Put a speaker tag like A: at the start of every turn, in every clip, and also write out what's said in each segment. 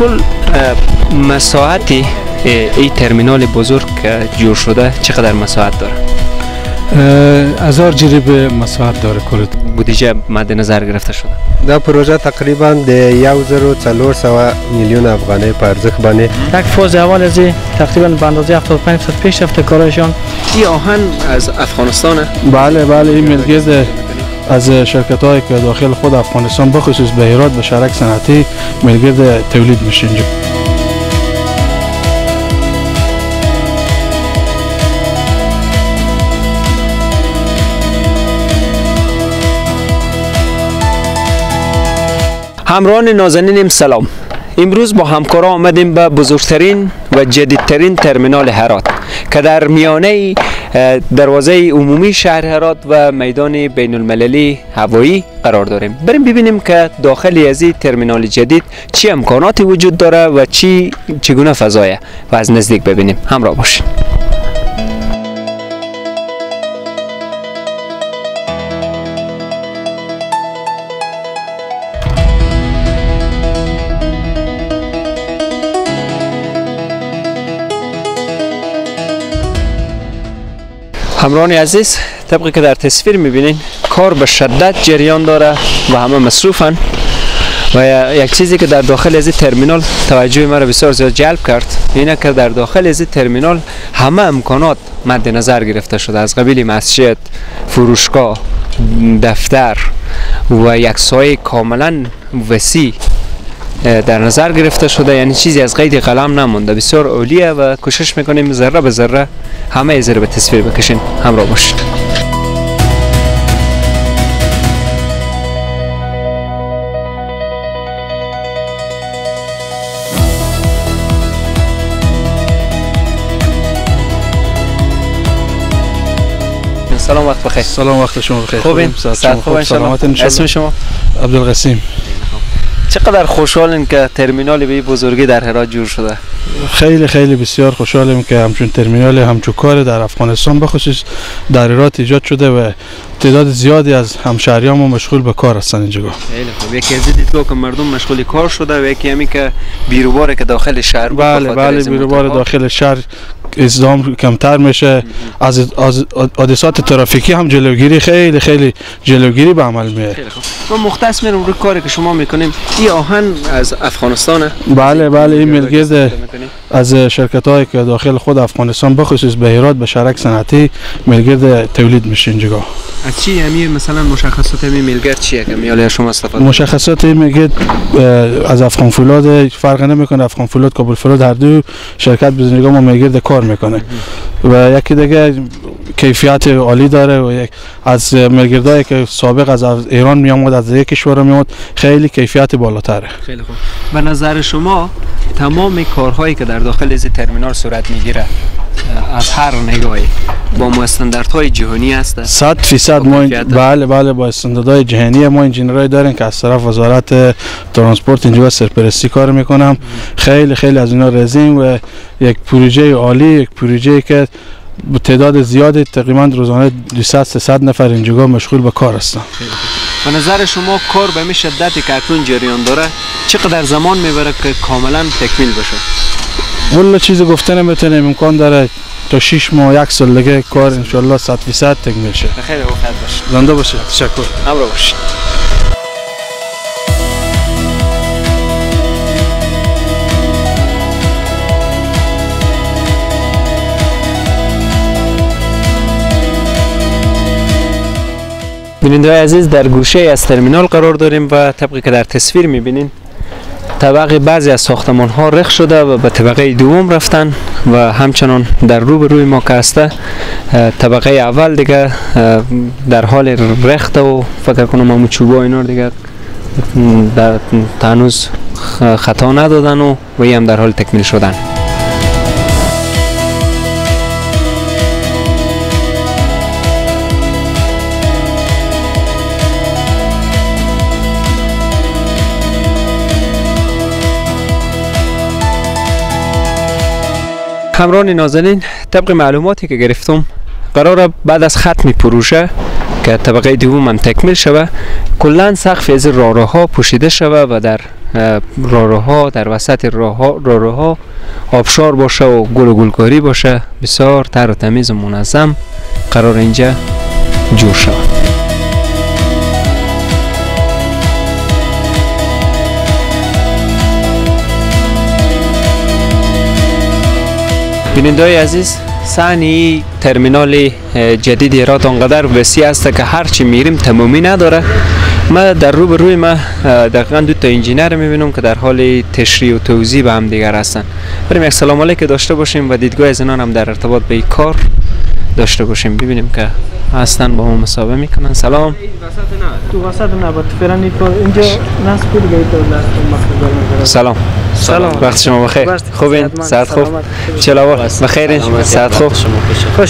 A: کل مساحت این ترمینال بزرگ جور شده چقدر مساحت داره؟
B: 1000 جریب مساحت داره. کل
A: بودجه مد نظر گرفته شده.
C: دا پروژه تقریبا د 1400 میلیون افغانی په ارزښت باندې.
D: یک فاز اول از تقریبا به اندازه 75% پیش رفته کارشان.
A: این آهن از افغانستانه؟
B: بله بله، این میلگرد از شرکت هایی که داخل خود افغانستان بخصوص به هرات به شرک صنعتی میلگرد تولید میشه اینجا.
A: همراهان نازنینم سلام. امروز با همکارا آمدیم به بزرگترین و جدیدترین ترمینال هرات که در میانه دروازه عمومی شهر هرات و میدان بین المللی هوایی قرار داریم. بریم ببینیم که داخل از این ترمینال جدید چی امکاناتی وجود داره و چگونه فضایه و از نزدیک ببینیم. همراه باشید. همراهان عزیز، طبقی که در تصویر میبینین کار به شدت جریان داره و همه مصروفن و یک چیزی که در داخل از این ترمینال توجه مرا بسیار زیاد جلب کرد اینه که در داخل از این ترمینال همه امکانات مد نظر گرفته شده، از قبیل مسجد، فروشگاه، دفتر و یک سایه کاملا وسیع در نظر گرفته شده، یعنی چیزی از قید قلم نمونده. بسیار عالیه و کوشش میکنیم ذره به ذره همه ذره به تصویر بکشین. همراه باشید. سلام، وقت بخیر.
B: سلام، وقت شما بخیر.
A: خوبین؟ خوب، سلامت. اسم شما؟
B: عبدالقسیم.
A: چقدر خوشحالیم که ترمینال به بزرگی در هرات جور شده؟
B: خیلی خیلی بسیار خوشحالیم که همچون ترمینال همچون کار در افغانستان بخصوص در هرات ایجاد شده و تعداد زیادی از همشهریان ما مشغول به کار هستن اینجا.
A: خیلی خوب. یکی از دیدگاه که مردم مشغول کار شده و یکی همی که بیروبار که داخل شهر بود.
B: بله بله، بیروبار داخل شهر ازدحام کمتر میشه، از حادثات ترافیکی هم جلوگیری، خیلی خیلی جلوگیری به عمل میاد.
A: خیلی خوب. ما مختص میرم روی کاری که شما میکنیم. این آهن از افغانستانه؟
B: بله بله، این میلگرد از شرکت هایی که داخل خود افغانستان بخصوص به هرات به شرک صنعتی میلگرد تولید میشه اینجا.
A: از چی همی مثلا مشخصات همی میلگرد چیه که میاله شما استفاده؟
B: مشخصات میلگرد از افغان فولاد فرق نمیکنه، افغان فولاد، کابل فولاد، هر دو شرکت بزنگا ما میلگرد کار میکنه و یکی دیگه کیفیت عالی داره و یک از میلگردایی که سابق از ایران میامد، از یک کشور میامد، خیلی کیفیت بالاتره.
A: خیلی خوب. به نظر شما تمام کارهایی که در داخل از ترمینال صورت میگیره از هر نگاهی با استانداردهای جهانی هست؟
B: 100% ما بله بله، با استانداردهای جهانی. ما انجینرای داریم که از طرف وزارت ترانسپورت اینجا سرپرستی کار میکنم. خیلی خیلی از اینا راضیم و یک پروژه عالی، یک پروژه که تعداد زیادی تقریبا روزانه 200 300 نفر اینجا مشغول به کار هستن.
A: به نظر شما کار به می شدتی که اکنون جریان داره چقدر زمان میبره که کاملا تکمیل بشه؟
B: والا چیزی گفته نمیتونیم، امکان داره تا 6 ماه یک سال دیگه کار انشالله 100% تکمیل شه.
A: خیلی وقت باشه.
B: زنده باشید. تشکر.
A: همراه باشید. بیننده عزیز، در گوشه از ترمینال قرار داریم و طبقی که در تصویر میبینین طبقه بعضی از ساختمان ها رخ شده و به طبقه دوم رفتن و همچنان در رو به روی ما که هسته طبقه اول دیگه در حال رخت و فکر کنم همون چوبا اینا دیگه در هنوز خطا ندادن و هم در حال تکمیل شدن. همراهان نازنین، طبق معلوماتی که گرفتم قراره بعد از ختم پروژه که طبقه دوم هم تکمیل شوه کلا سقف از راهروها پوشیده شوه و در راهروها، در وسط راهروها آبشار باشه و گل و گلکاری باشه، بسیار تر و تمیز و منظم قرار اینجا جور شود. بیننده‌های عزیز، صحنه ترمینال جدید هرات آنقدر وسیع است که هرچی میریم تمامی نداره. ما در رو به روی ما دقیقا دو تا انجینر میبینم که در حال تشریح و توضیح به هم دیگر هستن. بریم یک سلام علیک داشته باشیم و دیدگاه از اینان هم در ارتباط به این کار داشته باشیم. ببینیم که هستن با ما مصاحبه میکنن. سلام.
D: تو وسط نبود فعلا اینجا نصب بود دیگه.
A: سلام. سلام، وقت شما بخیر. خوبین؟ ساعت خوب؟ چلاوار بخیرین؟ ساعت خوب؟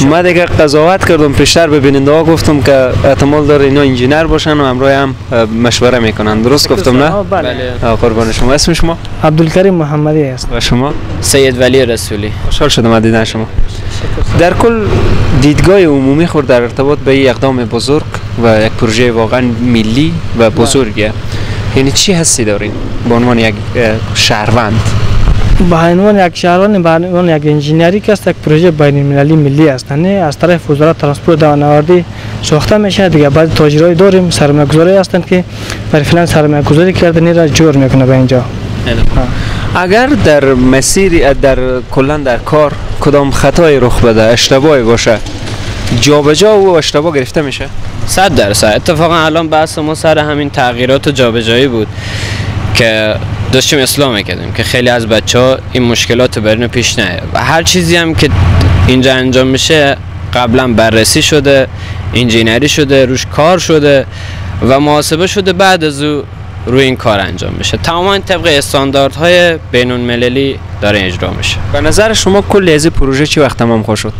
A: ما دیگه قضاوت کردم پیشتر به بیننده ها، گفتم که احتمال داره اینا انجینر باشن و همراه هم مشوره میکنن. درست گفتم نه؟
D: بله.
A: قربان شما. اسم شما؟
D: عبدالکریم محمدی است.
A: و شما؟
E: سید ولی رسولی.
A: خوشحال شدم از دیدن شما. در کل دیدگاه عمومی خود در ارتباط به این اقدام بزرگ و یک پروژه واقعا ملی و بزرگه، یعنی چی هستی دارین به عنوان یک شهروند؟
D: به عنوان یک شهروند، به عنوان یک انجینری که است، یک پروژه بین المللی ملی است، نه از طرف وزارت ترانسپورت و نوردی ساخته میشه دیگه. بعد تاجرای داریم، سرمایه‌گذاری هستند که برای فلان سرمایه‌گذاری کردن را جور میکنه به اینجا.
A: اگر در مسیر در کلا در کار کدام خطای رخ بده، اشتباهی باشه، جابجا و اشتباه گرفته میشه؟
E: 100%. اتفاقا الان بحث ما سر همین تغییرات و جابجایی بود که داشتیم اصلاح میکردیم که خیلی از بچه‌ها این مشکلات رو برین پیش نیاد و هر چیزی هم که اینجا انجام میشه قبلا بررسی شده، انجینری شده، روش کار شده و محاسبه شده، بعد از او روی این کار انجام میشه. تماما طبق استانداردهای بین المللی داره اجرا میشه.
A: به نظر شما کل از این پروژه چی وقت تمام خواهد شد؟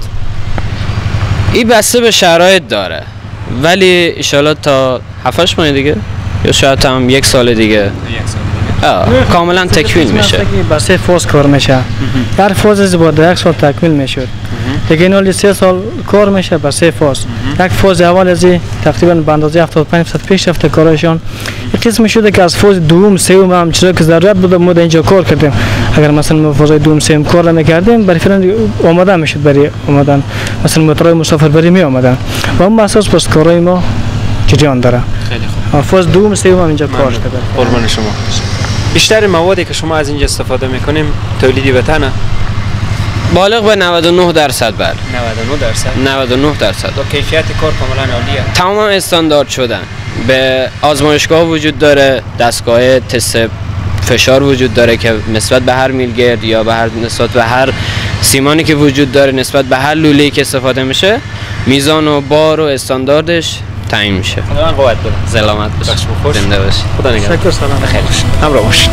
E: این بسته به شرایط داره، ولی ان تا 7-8 ماه دیگه یا شاید هم یک سال دیگه. کاملا تکمیل میشه.
D: با سه فاز کار میشه. هر فاز از بعد یک سال تکمیل میشد. دیگه این 3 سال کار میشه با سه فاز. یک فاز اول از تقریبا به اندازه 75% پیش رفته کارشان. یک قسم شده که از فاز دوم سوم هم چیزا که ضرورت بود ما در اینجا کار کردیم. اگر مثلا ما فازهای دوم سوم کار نمیکردیم برای فعلا آماده میشد، برای آمدن مثلا موتورهای مسافربری می آمدن و اون اساس پس کارهای ما جریان داره.
A: خیلی خوب.
D: فاز دوم سوم هم اینجا کار شده.
A: قربان شما. بیشتر موادی که شما از اینجا استفاده میکنیم تولیدی وطنه؟
E: بالغ به 99%. بله
A: 99%.
E: 99%.
A: و کیفیت کار کاملا عالیه.
E: تمام استاندارد شدن. به آزمایشگاه وجود داره، دستگاه تست فشار وجود داره که نسبت به هر میلگرد یا به هر نسبت به هر سیمانی که وجود داره، نسبت به هر لوله‌ای که استفاده میشه، میزان و بار و استانداردش تعیین میشه.
A: خداوند قوت بده.
E: سلامت باشید. زنده باشید.
A: خدا نگهدار.
D: شکر. سلام.
A: بخیر باشید. همراه باشید.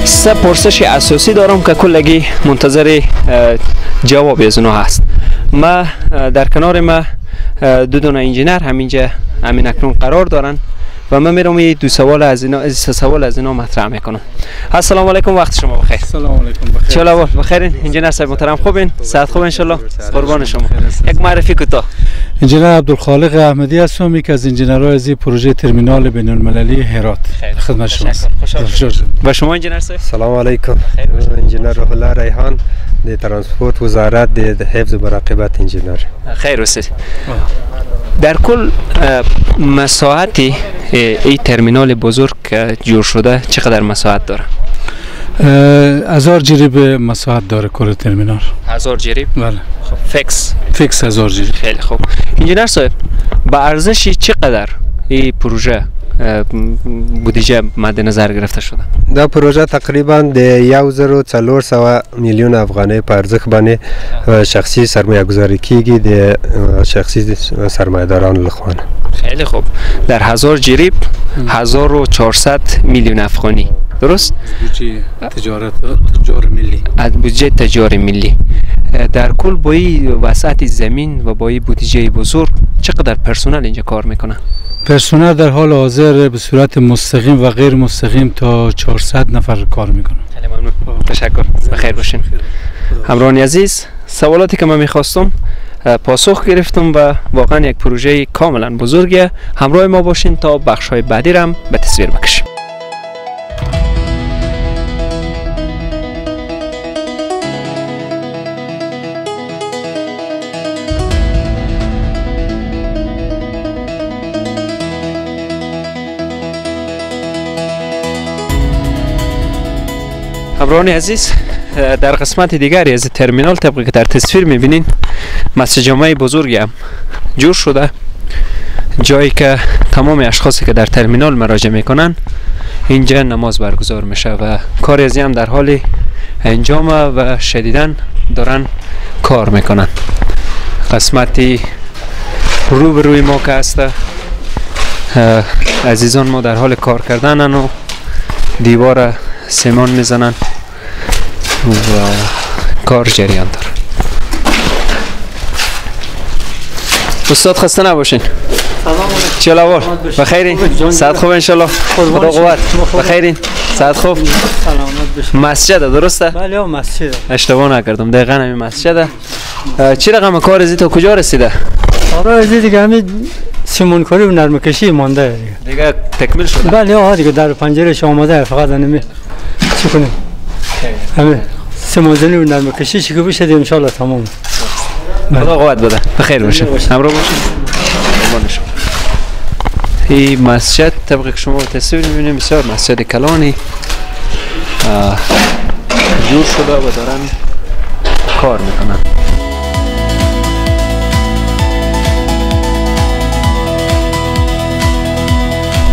A: سه پرسش اساسی دارم که کلگی منتظر جواب از اونها هست. ما در کنار ما دو دونه انجینر همینجا همین اکنون قرار دارن و من میرم این دو سوال از اینا، سه سوال از اینا مطرح میکنم. السلام علیکم، وقت شما بخیر.
B: سلام علیکم، بخیر.
A: چطور بخیرین انجینر صاحب محترم؟ خوبین؟ صحت خوب ان شاء الله. قربان شما. یک معرفی کوتاه.
F: انجینر عبدالخالق احمدی هستم، یکی از انجینرهای از پروژه ترمینال بین المللی هرات. خدمت شما.
A: خوشحال. و شما انجینر صاحب؟
C: سلام علیکم. انجینر روح الله ریحان، د ترانسپورت وزارت د حفظ و مراقبت انجینر.
A: خیر اوسید. در کل مساحت این ترمینال بزرگ جور شده چقدر مساحت داره؟
F: 1000 جریب مساحت داره کل ترمینال.
A: 1000 جریب؟
F: بله.
A: خب فکس.
F: فکس 1000 جریب.
A: خیلی خوب. انجینر صاحب، با ارزش چقدر این پروژه بودجه مد نظر گرفته شده؟
C: دا پروژه تقریبا د 1400 میلیون افغانۍ په ارزښت باندې شخصي سرمایه گذاری کیږي د شخصي سرمایه‌دارانو لخوا.
A: خیلی خوب. در 1000 جریب 1400 میلیون افغانی، درست؟
F: بودجه تجارت تجار ملی.
A: از بودجه تجار ملی. در کل با این وسعت زمین و با این بودجه بزرگ چقدر پرسنل اینجا کار میکنه؟
F: پرسنل در حال حاضر به صورت مستقیم و غیر مستقیم تا 400 نفر کار میکنه.
A: خیلی ممنون، تشکر، بخیر باشین. همراهان عزیز، سوالاتی که من میخواستم پاسخ گرفتم و واقعا یک پروژه کاملا بزرگه. همراه ما باشین تا بخش های بعدی را به تصویر بکشیم. همراهان عزیز، در قسمت دیگری از ترمینال طبقی که در تصویر میبینین مسجد جامع بزرگی هم جور شده، جایی که تمام اشخاصی که در ترمینال مراجعه میکنن اینجا نماز برگزار میشه و کار ازی هم در حال انجام و شدیداً دارن کار میکنن. قسمتی رو به روی ما که هست عزیزان ما در حال کار کردنن و دیوار سیمان میزنن و کار جریان داره. استاد خسته نباشین.
D: سلام علیکم.
A: چه احوال؟ بخیرین؟ صحت خوب انشالله. خدا قوت. بخیرین؟ صحت خوب؟
D: سلامت باشین.
A: مسجد درسته؟
D: بله مسجد.
A: اشتباه نکردم، دقیقاً همین مسجد. چی رقم کار ازی تا کجا رسیده؟
D: آره ازی دیگه همین سیمونکاری و نرمکشی مانده
A: دیگه. تکمیل شده؟
D: بله ها دیگه در پنجرهش آماده، فقط همین چی کنیم؟ همین سیمونزنی و نرمکشی چی که بشه دیگه انشالله تمام.
A: خدا قوت بده. بخیر باشه. همراه باشید. این مسجد طبق که شما تصویر میبینیم بسیار مسجد کلانی جور شده و دارن کار میکنن.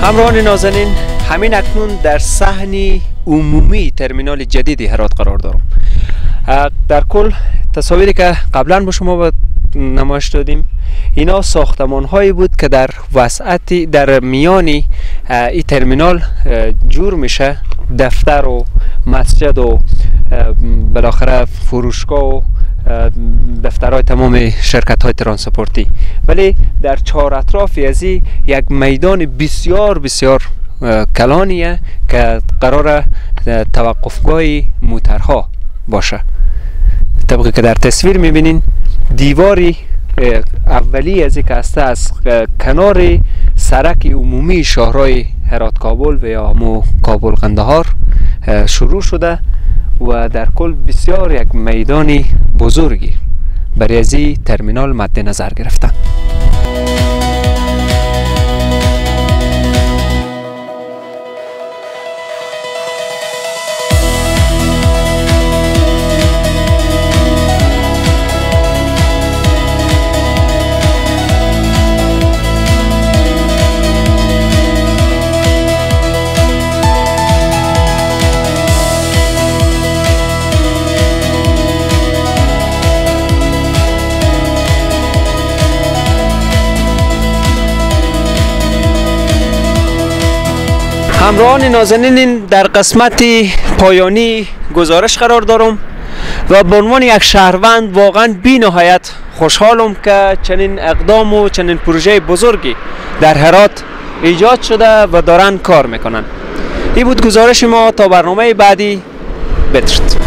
A: همراهان نازنین، همین اکنون در صحن عمومی ترمینال جدید هرات قرار دارم. در کل تصاویری که قبلا با شما نمایش دادیم اینا ساختمان هایی بود که در وسعت در میان این ترمینال جور میشه، دفتر و مسجد و بالاخره فروشگاه و دفترهای تمام شرکت های ترانسپورتی، ولی در چهار اطراف از یک میدان بسیار بسیار کلانیه که قرار توقفگاه موترها باشه. طبقی که در تصویر میبینین دیواری اولی از که هسته از کنار سرک عمومی شهرهای هرات کابل و یا مو کابل قندهار شروع شده و در کل بسیار یک میدان بزرگی برای از این ترمینال مد نظر گرفتن. همراهان نازنین، در قسمت پایانی گزارش قرار دارم و به عنوان یک شهروند واقعا بی نهایت خوشحالم که چنین اقدام و چنین پروژه بزرگی در هرات ایجاد شده و دارن کار میکنن. این بود گزارش ما. تا برنامه بعدی، بدرود.